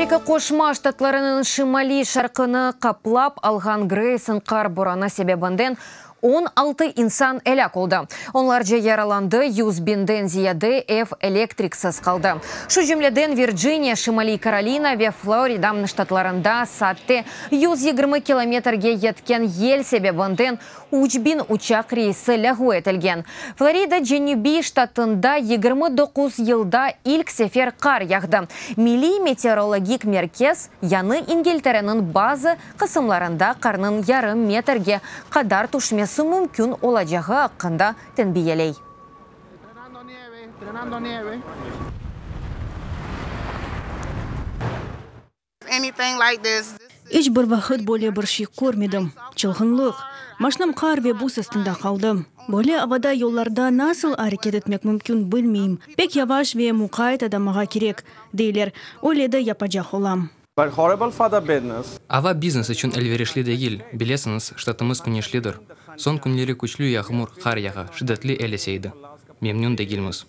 Amerika Qoşma Ştatlarınıñ şimaliy-şarqını qaplap alğan Greyson qar boranı sebebinden 16 insan elâk oldı, onlarca yaralandı, 100 biñden ziyade ev elektriksiz qaldı. Şu cümleden Virciniya, Şimaliy Karolina ve Florida ştatlarında saatte 120 kilometrge yetken yel sebebinden 3000 uçaq reysi lâğu etilgen. Florida cenübiy ştatında 29 yılda ilk sefer qar yağdı. Milliy meteorologik merkez yañı İngiltereniñ bazı qısımlarında qarnıñ yarım metrge qadar tüşmesi mümkün olacağı aqqında tenbiyeley. İç bir vaqıt böyle bir şey körmedim. Çılğınlıq. Maşnam qar ve buz astında qaldı. Böyle avada yollarda nasıl areket etmek mümkün bilmeyim. Pek yavaş ve muqayt adamağa kerek, deyler. Öyle de yapacaq olam. Ava biznes içün elverişli degil, bilesiñiz, ştatımız küneşlidir. Soñ künleri küçlü yağmur, qar yağa, şiddetli el ese edi. Memnün degilmiz.